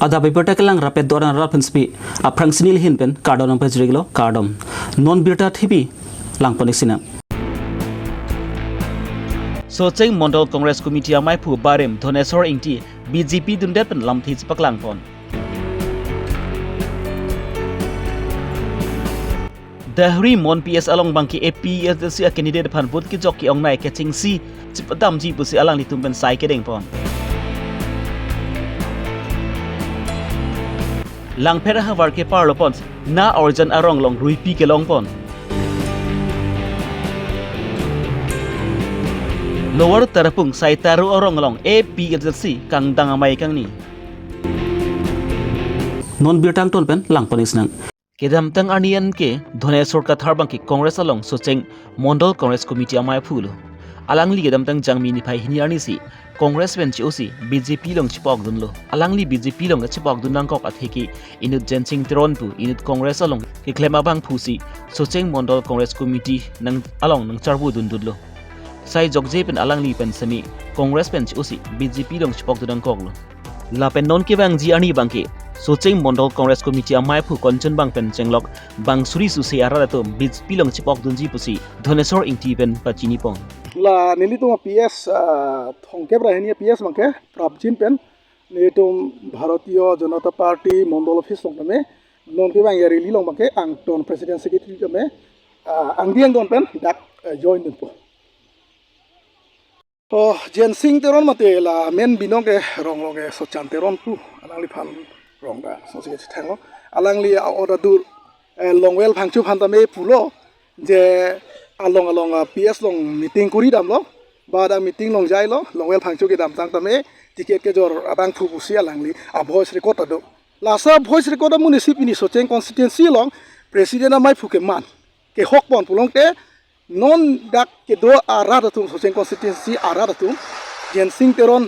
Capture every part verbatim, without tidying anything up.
Adap abirta kelang rapet doran rat pensepi aphrang si neli ahin pen kardom nangpajirlo, kardom. Non birta thepi langpon-ik sinang. Socheng Mondol Congress Committee amaiphu barim Dhoneswar Ingti B J P dundet pen lamthe chepaklangpon. Dehri Mon P S along abangke A P H L C a candidate aphan vote kejok ke-ongnei kechengsi chepadamji pusi alanglitum pen sai kedengpon. Langpher ahavar keparlopon, na arjan arong along ruipi kelongpon. Lower Tarapung Saitaro arong along A P H L C kangdang amei kangni. Non birta angton pen langpon-ik sinang. Kedamtang arni an ke Dhoneswar Kathar abangke Congress along Socheng Mondol Congress Committee amaiphulo. Alangli kedamtang Jangmi niphai hini arni si Congress pen che-osi B J P along chepokdunlo. Alangli B J P along kachepokdun nangkok atheke inut Jensing Teron pu inut Congress along keklem abangphu si Socheng Mondol Congress Committee nang along nangcharvo dundunlo. Sai jokje pen alangli pen semi Congress pen che-osi B J P along chepokdun nangkoklo. Lapen non kevangji arni abangke Socheng Mondol Congress Committee amaiphu Kanchanbang pen chenglok bang suri suse arat atum B J P along chepokdunji pusi Dhoneswar Ingti pen pachinipon. La nelitum a P S, ah, thomkep ra hini a P S abangke prapjin pen nelitum Bharatiya Janata Party Mondol office along tame non kevang a rally along abangke angton president secretary tame, ah, angdi angdon pen dak, eh, join dunpo. Oh, Jensing Teron mate la main binong ke rong along ke Sochan Teron pu alangliphan rong da songsi kethanglo. Alangli a order dur, eh, Longwel Phangcho aphan tame pulo je along along a P S along meeting kori damlo. Ba dak meeting along jailo, Longwel Phangcho kedamtang tame ticket kejor abangphu pusi alangli a voice record ado. Lasa voice record amonit si pini Socheng constituency along president amaiphu keman kehokpon pulote non dak kedo arat atum Socheng constituency arat atum, Jensing Teron,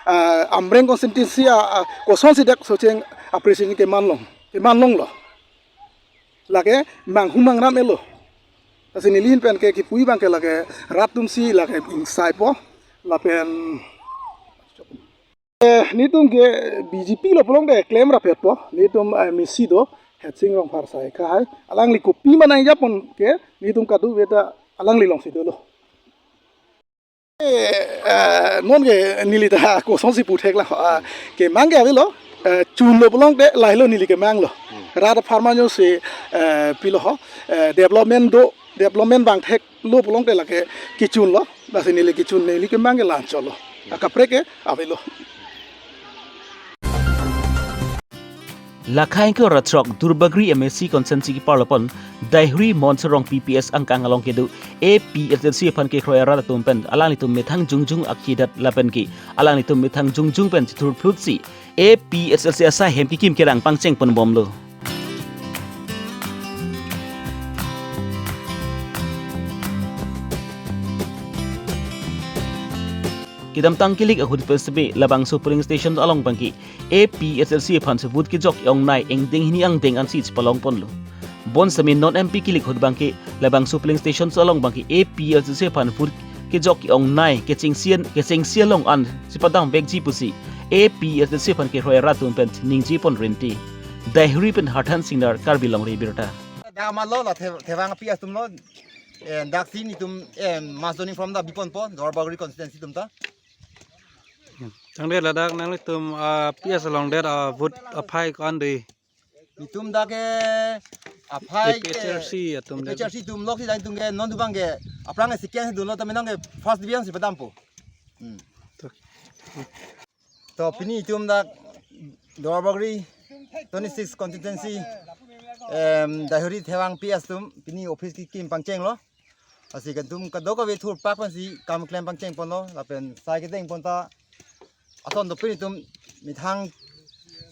ah, Amreng constituency, ah, ah, kosonsi dak Socheng a president keman long, keman longlo. Lake manghumang ram elo. Lasi neli ahin pen ke kipu abangke lake rat atum si lake ingsaipo. Lapen Eh, netum ke B J P lo pulote klem rapetpo, netum, eh, M A C do, Hetsing Rongphar sai kahai, alangli kopi ma nangjapon ke, netum kadokave ta alangli alongsi dolo. Eh, eh, non ke neli ta kosonsi puthek la, ah, kemang ke avelo, eh, chunlo pulote lahelo neli kemanglo. Rat apharman jongsi, eh, pilo ho, eh, development do, development abang theklo pulote lake kechunlo, lasi neli kechun neli kemang ke la-anchotlo. Akaprek ke avelo. Lakha ingkoi ra throk Duarbagori M A C constituency keparlopon Daihri Mon Sarong P P S angkang along kedo A P H L C aphan kekroi arat atum pen alanglitum methang jongjong akhidat lapen ke alanglitum methang jongjong pen chithurphlutsi A P H L C asai hem kekim kerang pangchengponbomlo. Kedamtang kilik ahut pen sebe labangso polling station along abangke A P H L C aphan si vote kejok ke-ongnei ingdeng hini angdeng ansi chepalongponlo. Bonseme non M P kilik ahut abangke labangso polling station along abangke A P H L C aphan vote kejok ke-ongnei kechengsi, kechengsi along an chepadam vekji pusi A P H L C aphan kekroi arat atum pen ningjepon renti. Daihri pen Harthan Singnar, Karbi Longri Abirta. Dak malo la the-, thevang P S atum lo, eh, daksi netum, eh, mass joining form ta biponpo, Duarbagori constituency atum ta. Tangte ladak nanglitum, ah, P S along det, ah, vote aphai ko-an dei. Netum dak ke aphai ke A P H L C atum A P H L C atum lok si dak netum ke non dubang ke aphrang ke second si dunlo tame non ke first division si padampo. Hmm. To pini netum dak Duarbagori twenty-six constituency, em, Daihri thevang P S atum pini office kekim pangchenglo. Lasi netum kadokave thurphak pensi kam klem pangchengponlo, lapen sai kedengpon ta ason dopik netum methang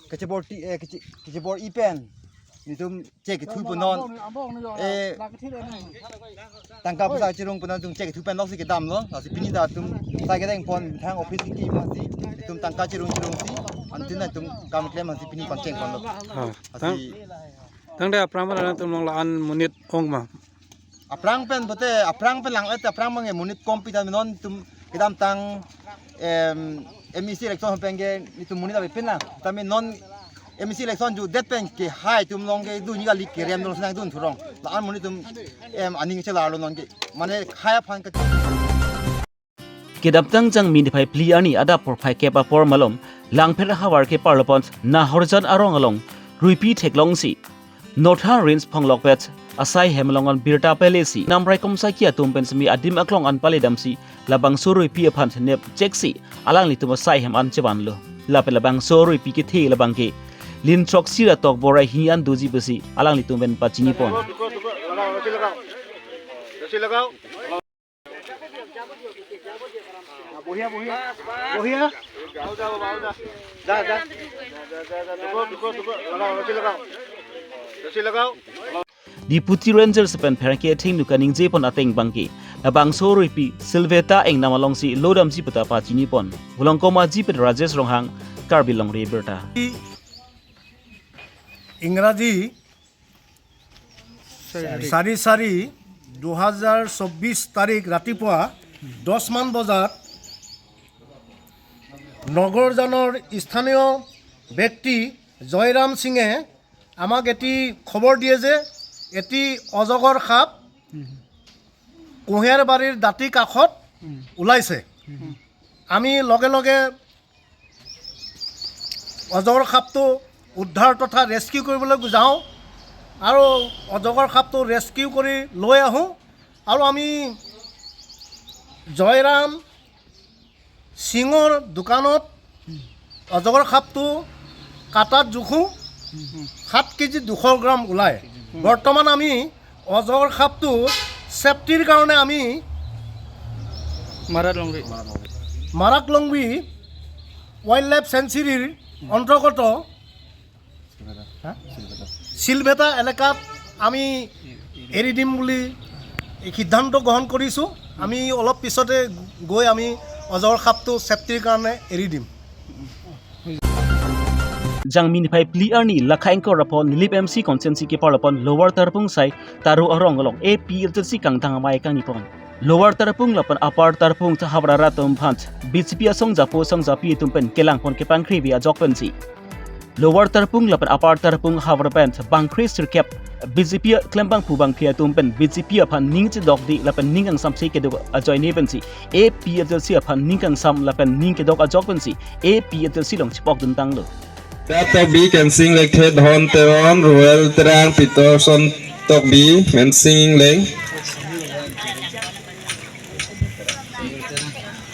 kachebor ti, eh, kache-, kachebor-i pen netum chekithuponnon. Eh, tangka poisa cherungponnon netum chekithu pen loksi kedamlo. Lasi pini ta netum sai kedengpon methang office kekim pensi netum tangka cherung cherungsi antin netum kam klem pensi pini pangchengponlo. Ah, lasi tang-, tangte aphrang ma nangtum along la-an monit ong ma? Aphrang pen pulote, aphrang pen lang-et, aphrang abangke monit kompi tame non netum kedamtang, em, M A C election pen ke netum monit avepinlang. Tame non M C election jutdet pen kehai atum along ke dun kali, kerem dun, senang dun thurong. La-an amonit atum em aning chelarlo non ke. Mane khei aphan ke. Kedamtang Jangmi niphai phli arni adap porphai kep apor malom Langpher ahavar keparlo pen Nahorjan arong along ruipi theklongsi North Range phonglok pet asai hem along an birta pelesi namrai komsaki atum pen semi adim aklong an paledamsi labangso ruipi aphan nep cheksi alanglitum asai hem an chevanlo. Lapen labangso ruipi kethe labang ke lin throksi ra tokbor ra hini an doji pusi alanglitum pen pachinipon. बढ़िया, बढ़िया। बढ़िया। जा, जा। Deputy Rangers pen pherangke athengno kaningjepon ateng abang ke labangso ruipi Silveta engnam alongsi lodamji puta pachinipon. Volongkom Aji pen Rajesh Ronghang, Karbi Longri Abirta. ইংৰাজী চাৰি চাৰি দুহেজাৰ চৌব্বিছ তাৰিখ ৰাতিপুৱা দহ মান বজাত নগৰজানৰ স্থানীয় ব্যক্তি জয়ৰাম সিঙে আমাক এটি খবৰ দিয়ে যে এটি অজগৰ সাপ কুঁহিয়াৰবাৰীৰ দাঁতি কাষত ওলাইছে। আমি লগে লগে অজগৰ সাপটো উদ্ধাৰ তথা ৰেস্কিউ কৰিবলৈ যাওঁ আৰু অজগৰ সাপটো ৰেস্কিউ কৰি লৈ আহোঁ। আৰু আমি জয়ৰাম সিঙৰ দোকানত অজগৰ সাপটো কাটাত জোখোঁ, সাত কেজি দুশ গ্ৰাম ওলায়। বৰ্তমান আমি অজগৰ সাপটো ছেফটিৰ কাৰণে আমি মাৰাক লংবি। মাৰাক লংবি ৱাইল্ড লাইফ চেঞ্চুৰীৰ অন্তৰ্গত হা? চিলভেটা এলেকাত আমি এৰি দিম বুলি এই সিদ্ধান্ত গ্ৰহণ কৰিছোঁ। আমি অলপ পিছতে গৈ আমি অজগৰ সাপটো ছেফটিৰ কাৰণে এৰি দিম। Jangmi niphai phli arni lakha ingkoi ra pho Nilip M C constituency keparlo pen Lower Tarpung asai Taro arong along A P H L C kangtang amei kangnipon. Lower Tarpung lapen Upper Tarpung ta havar arat atum aphan B J P asong japo asong japi atum pen kelangpon kepangkri ave ajok pensi Lower Tarpung lapen Upper Tarpung havar pen bangkre sirkep B J P klembangphu bangphi atum pen B J P aphan ning chedokde lapen ning kangsamse kedo ajoine pensi A P H L C aphan ning kangsam lapen ning kedok ajok pensi A P H L C along chepokdun tanglo. Tokbi, Kensing Lekthe, Dhon Teron, Ruel Terang, Peterson Tokbi, Mensing Leng,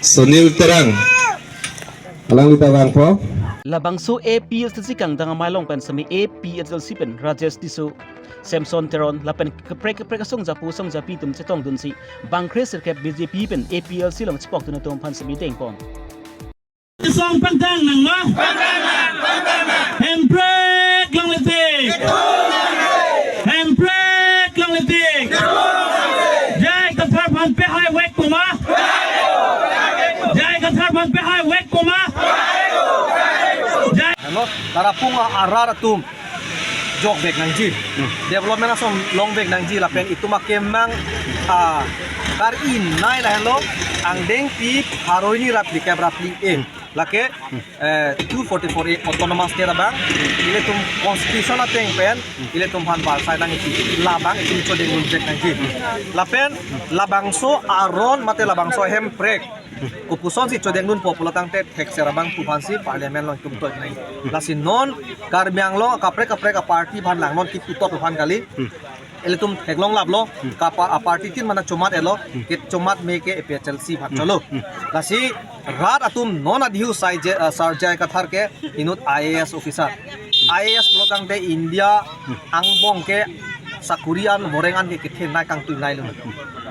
Sunil Terang. Alangli ta vangpo. Labangso A P H L C kangtang amei along pen semi A P H L C pen Rajesh Tisso, Samson Teron lapen kaprek kaprek asong japo asong japi atum chetongdunsi bangkre sirkep B J P pen A P H L C along chepokdun atum aphan semi dengpon. Song pangtang nang ma? Hemprek longle tik. Hemprek longle tik. J I Kathar aphan pehai vek po ma? J I Kathar aphan pehai vek po ma? J I Hello, la Tarpung arat atum jokvek nangji. Development ason longvek nangji lapen itum akemang, ah, kar-i nai lahenlo, angdengpi pharo hini ra phlikep ra phli-e. Lake, eh, two forty-four A Autonomous State abang, ilitum Constitution ateng pen, ilitum aphan barsai nangji, labang itum chodengdunvek nangji. Lapen, labangso aron mate labangso hemprek, kopusonsi chodengdunpo pulo tangte thekser abangphu aphansi Parliament along itum toi nangji. Lasi non Karbi Anglong kaprek kaprek a-party aphan lang non kipu tot aphan kali. Ilitum theklong laplo, kapa a-party tin mana chomat-etlo, ke chomat me ke A P H L C aphan cholo. Lasi rat atum non adihu sai je, ah, Sir J I Kathar ke inut I A S officer. I A S pulo tangte India angbong ke sakuri an voreng an ke kethenei kangtuinei lo.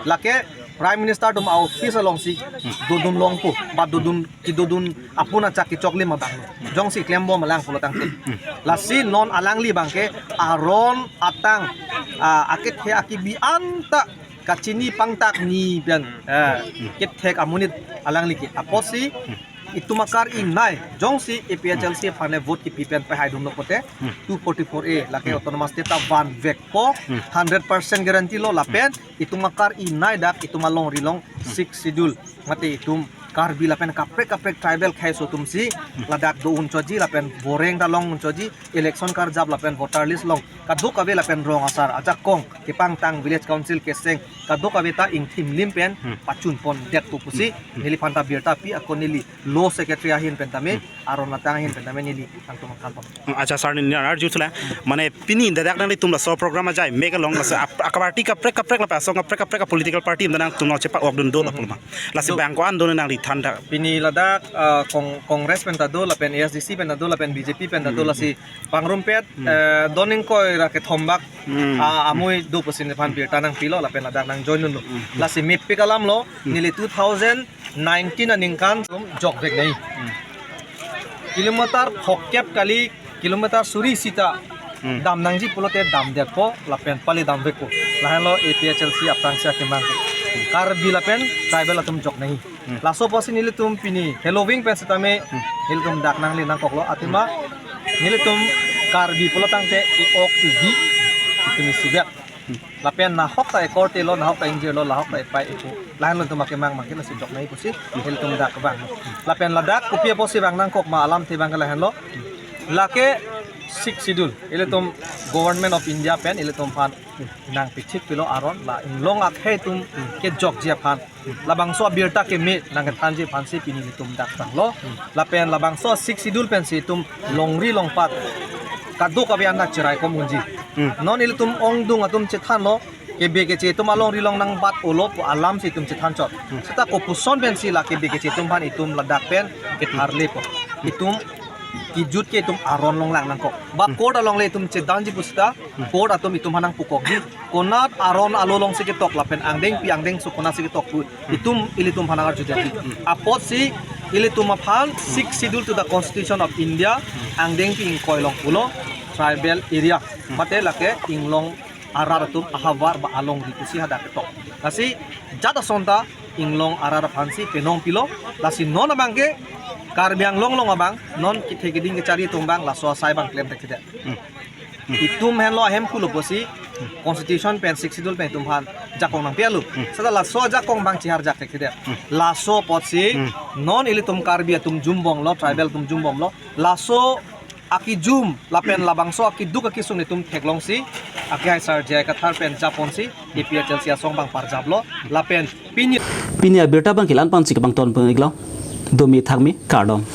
Lake Prime Minister atum a-office alongsi dodun longpo, ba dodun kedodun apun achak kechoklim abang. Jongsi klembom alang pulo tangte. Lasi non alangli abang ke aron atang, ah, akethe akibi anta kachini pangtak ni pen, eh, kethek amonit alangli ke. Apotsi itum akar-i nai, jongsi A P H L C aphan le vote kipi pen pehaidunlo pulote, two forty-four A lake Autonomous State ta vanvekpo, hundred percent guarantee lo lapen itum akar-i nai dak itum alongri along Sixth Schedule mate itum Karbi lapen kaprek kaprek tribal khei aso atum si ladak do unchoji lapen boreng ta long unchoji, election karjap lapen voter list along kadokave lapen rong asar ajakong kepangtang village council keseng kadokave ta ingthim lim pen Hmm. pachun pon det pu pusi Hmm. neliphan ta birta pi ako neli law secretary ahin pen tame Hmm. aron atang ahin pen tame neli tangtung kan pon. Acha sir, neli arju thula. Mane pini dadak nanglitum laso program ajai mek along laso ap-, aka party kaprek kaprek lapen asong kaprek kaprek a political party nangtum nang chepa-ok dun do lapu ma. Lasi Do. bang ko-an do nangliphan dak. Pini ladak, ah, Cong-, Congress pen ta do lapen A S D C pen ta do lapen B J P pen ta do Hmm. lasi pangrumpet, Hmm. eh, doning koi ra kethom bak, Hmm. ah, amui do pusi nephan birta nangpilo lapen ladak nang join dunlo. Hmm. Lasi mepik alam lo, Hmm. neli two thousand nineteen aningkan jokvek nai. Hmm. Kilometer phokep kali kilometer suri sita Hmm. dam nangji pulote damdetpo lapen pali damvekpo. Lahenlo A P H L C aphrangsi akemang. Karbi lapen tribal atum jok nai. Hmm. Laso apotsi nelitum pini heloving pen setame Hmm. nelitum dak nangli nangkoklo athema nelitum Karbi pulo tangte i-ok ivi itum isibet. Hmm. Lapen nahok ta ekorte lo, nahok ta ingjir lo, nahok ta epai epo. Lahenlo itum akemang mangkin lasi jok nai pusi nelitum dak vang. Lapen ladak kopi apotsi vang nangkok ma alamthe abang ke lahenlo. Lake Sixth Schedule. Ilitum Government of India pen ilitum aphan nangpichik pilo aron la inglong akhei atum kejokji aphan. Labangso abirta keme nangkethanji aphansi pini ilitum dak vanglo. Lapen labangso Sixth Schedule pensi itum longri longpat kadokave an dak cherai kom unji. Hmm. Non ilitum ongdung atum chethanlo, kebe keche atum alongri along nangbat-olo pu alamsi itum chethan chot. Hmm. Seta kopuson pensi la kebe keche atum aphan itum ladak pen ketharlepo. Itum kejut ke itum aron along lang nangkok. Ba Hmm. court along le itum chedanji pu seta, Hmm. court atum itum aphan nangpukokji. Konat aron alo alongsi ketok lapen angdengpi angdengso konatsi ketok pu itum ilitum aphan nang arjudetji. Apotsi ilitum aphan Sixth Schedule to the Constitution of India angdengpi ingkoi along pulo tribal area. Mate lake inglong arat atum ahavar ba alongri pusi hadak ketok. Lasi jat ason ta inglong arat aphansi penong pilo. Lasi non abang ke Karbi Anglong along abang non kethe keding kechari atum abang laso asai abang klem thekthedet. Hmm. Itum henlo ahem kulo pusi Constitution pen Sixth Schedule pen itum aphan jakong nangpi alu. Hmm. Seta laso jakong abang chihar jak thekthedet. Hmm. Laso apotsi Hmm. non ilitum Karbi atum jumbomlo, tribal atum jumbomlo. Laso akijum lapen labangso akiduk akisung itum theklongsi akehai sar J I Kathar pen japonsi A P H L C asong abang parjaplo lapen pini Pini abirta abang ke la-an pensi kebang ton pengiklo. Domi thakmi kardom.